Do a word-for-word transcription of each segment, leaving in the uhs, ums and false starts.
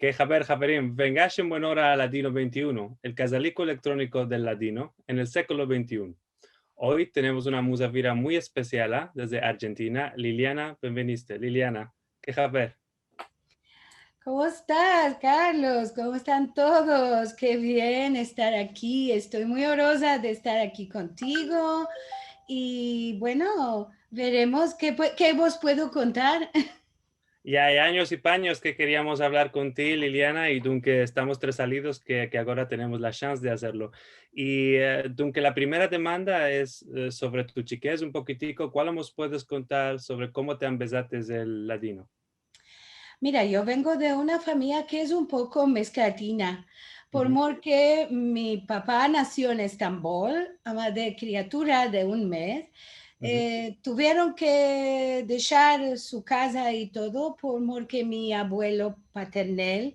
Ke haber, haverim, vengash en buen ora a Ladino vente i uno, el kazaliko elektroniko del ladino en el sekolo vente i uno. Oy tenemos una muzavira muy espesial, a, dezde Arjentina. Liliana, bienveniste. Liliana, ke haber? ¿Cómo estás, Carlos? ¿Cómo están todos? Qué bien estar aquí. Estoy muy oroza de estar aquí kontigo. Y bueno, veremos ke pue-, ke vos puedo kontar. Ya ay anyos i panyos ke keriamos avlar kon ti, Liliana, i dunke estamos tresalidos ke, ke agora tenemos la shans de azerlo. I, e, dunke la primera demanda es, e, sovre tu chikez un pokitiko. Kualo mos puedes kontar sovre komo te ambezates el ladino? Mira, yo vengo de una famiya ke es un poko meskladina, por mor ke mi papa nasio en Estambol, ama de kriatura de un mez, e, tuvieron ke deshar su kaza i todo, por mor ke mi avuelo paternel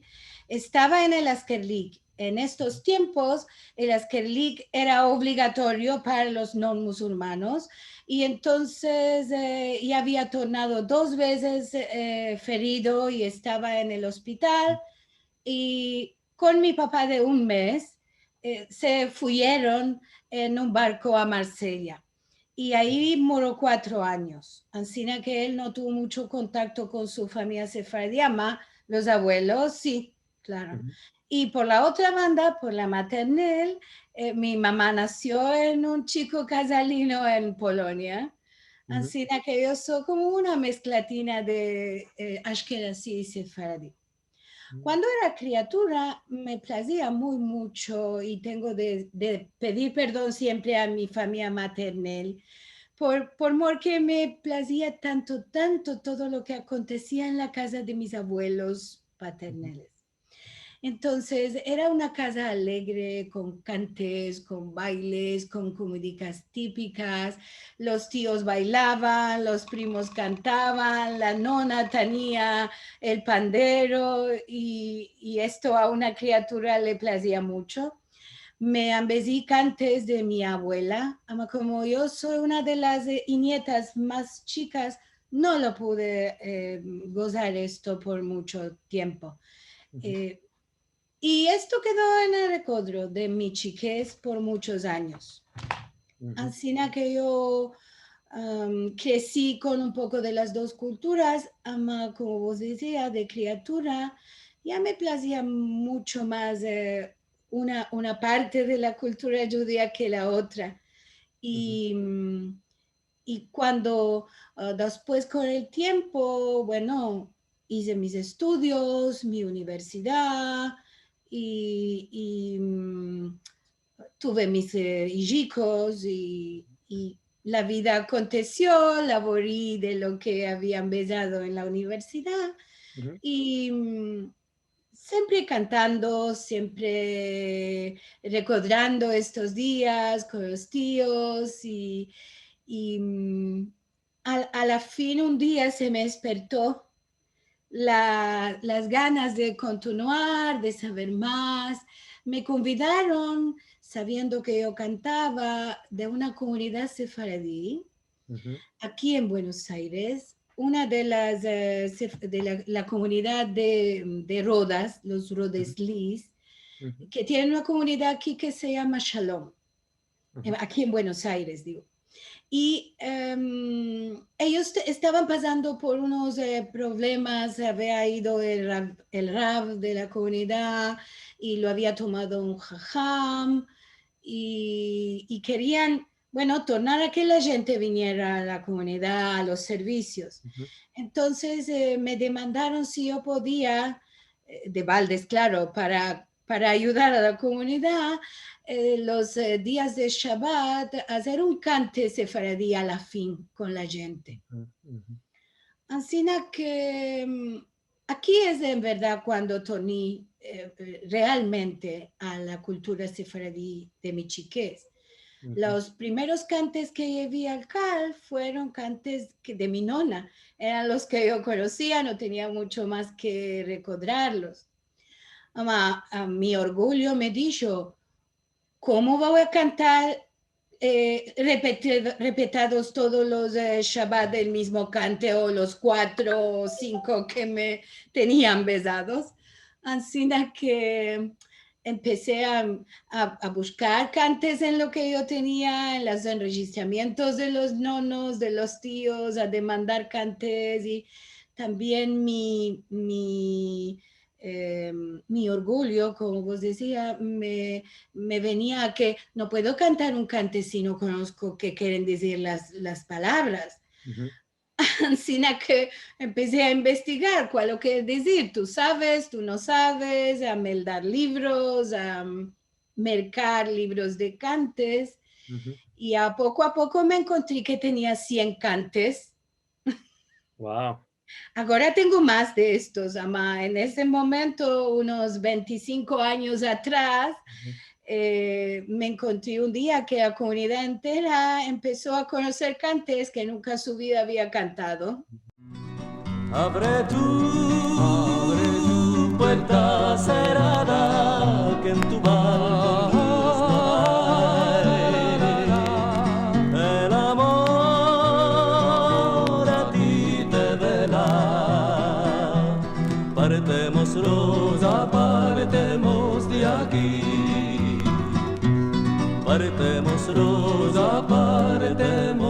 estava en el askerlik. En estos tiempos, el askerlik era obligatorio para los no musulmanos, i entonses, e, ya avia tornado dos vezes, e, ferido i estava en el ospital, i kon mi papa de un mez, e, se fuyeron en un barko a Marsella. I ayi moro kuatro anyos. Ansina ke el no tuvo muncho kontakto kon su famiya sefaradi, ama los avuelos, si, klaro. I por la otra banda, por la maternel, e, mi mama nasio en un chiko kazalino en Polonia. Ansina ke yo so komo una meskladina de, e, ashkenazi i sefaradi. Kuando era kriatura, me plazia muy muncho, i tengo de, de pedir perdon siempre a mi famiya maternel, por, por mor ke me plazia tanto, tanto todo lo ke akontesia en la kaza de mis avuelos paterneles. Entonses, era una kaza alegre, kon kantes, kon bailes, kon komidikas tipikas. Los tios bailavan, los primos kantavan, la nona tenia el pandero, i, i esto a una kriatura le plazia muncho. Me ambezi kantes de mi avuela, ama komo yo so una de las, e, i nietas mas chikas, no lo pude, e, gozar esto por muncho tiempo. E, i esto kedo en el rekodro de mi chikez por munchos anyos. Ansina ke yo, am, kresi kon un poko de las dos kulturas, ama, komo vos dizia, de kriatura, ya me plazia muncho mas, e, una, una parte de la kultura djudia ke la otra. I, mm, i kuando, a, despues, kon el tiempo, bueno, ize mis estudios, mi universidad, i, i, mm, tuve mis, e, ijikos, i, i la vida akontesio, lavori de lo ke avia ambezado en la universidad, i, mm, siempre kantando, siempre rekodrando estos dias kon los tios, i, i, mm, al, a la fin, un dia se me desperto la, las ganas de kontinuar, de saver mas. Me konvidaron, saviendo ke yo kantava, de una komunidad sefaradi, aki en Buenos Aires, una de las, e, sef-, de la, la komunidad de, de Rodas, los Rodeslis, ke tienen una komunidad aki ke se yama Shalom, em, aki en Buenos Aires, digo. I, em, eyos te-, estavan pasando por unos, e, problemas, avia ido el rav, el rav de la komunidad i lo avia tomado un haham, i, i kerian, bueno, tornar a ke la djente viniera a la komunidad, a los servisios. Entonses, e, me demandaron si yo podia, e, de baldes, klaro, para, para ayudar a la komunidad, e, los, e, dias de Shabat, azer un kante sefaradi a la fin kon la djente. Ansina ke, mm, aki es en verdad kuando torni, e, e, realmente a la kultura sefaradi de mi chikez. Los primeros kantes ke yevi al kal fueron kantes ke, de mi nona, eran los ke yo konosia, no tenia muncho mas ke rekodrarlos. Ama, a mi orgulyo me disho, komo vo a kantar, e, repeti-, repetados todos los, e, Shabat el mizmo kante o los kuatro o sinko ke me tenian ambezados? Ansina ke empesi a, a, a bushkar kantes en lo ke yo tenia, en los enrejistramientos de los nonos, de los tios, a demandar kantes, i tambien mi, mi, em, mi orgulyo, komo vos dezia, me, me venia a ke no puedo kantar un kante si no konosko ke keren dezir las, las palavras. Ansina ke empesi a investigar kualo ke dezir, tu saves, tu no saves, a meldar livros, a merkar livros de kantes. I a poko a poko me enkontri ke tenia sien kantes. Wow. Agora tengo mas de estos, ama en este momento, unos vente i sinko anyos atras, eh, me enkontri un dia ke la komunidad entera empeso a konoser kantes ke nunka en su vida avia kantado. Avre tu puerta serada, ke en tu balkon luz no ay. El amor a ti te vela. Partemos, roza, partemos de aki. Partemos, roza, partemos.